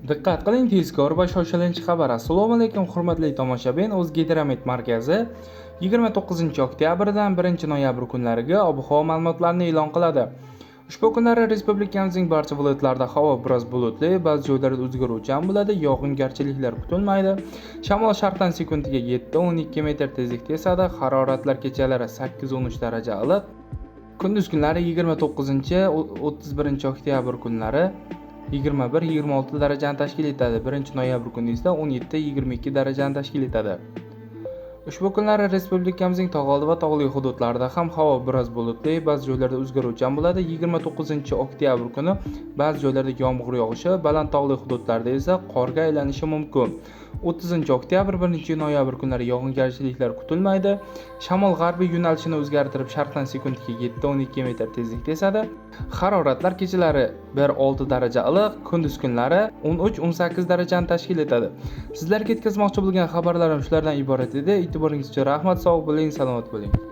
Diqqat qiling, tezkor va shoshilinch xabar. Assalomu alaykum, hurmatli tomoshabin. O'zgidromet markazi 29 oktabrdan 1 noyabr kunlariga ob-havo ma'lumotlarini e'lon qiladi. Ushbu kunlari respublikamizning barcha viloyatlarida havo biroz bulutli, ba'zi joylarda o'zgaruvchan bo'ladi, yog'ingarchiliklar kutilmaydi. Shamol sharqdan sekundiga 7-12 metr tezlikda esadi. Haroratlar kechalari 8-13 daraja iliq. Kunduz kunlari 29-31 oktyabr kunlari 21-26 darajani tashkil etadi. 1 noyabr kuni esa 17-22 darajani tashkil etadi. Ushbu kunlari respublikamizning tog'oldi va tog'li hududlarida ham havo biroz bulutli, ba'zi joylarda o'zgaruvchan bo'ladi. 29 oktyabr kuni ba'zi joylarda yomg'ir yog'ishi, baland tog'li hududlarda esa qorga aylanishi mumkin. 30 oktyabr 1 noyabr kunlari yog'ingarchiliklar kutilmaydi. Shamol g'arbiy yo'nalishini o'zgartirib, sharqdan sekundiga 7-12 metr tezlikda esadi. Haroratlar kechalari 1-6 daraja iliq, kunduz kunlari 13-18 darajani tashkil etadi. Sizlarga yetkazmoqchi bo'lgan xabarlarim shulardan iborat edi. E'tiboringiz uchun rahmat, sog' bo'ling, salomat bo'ling.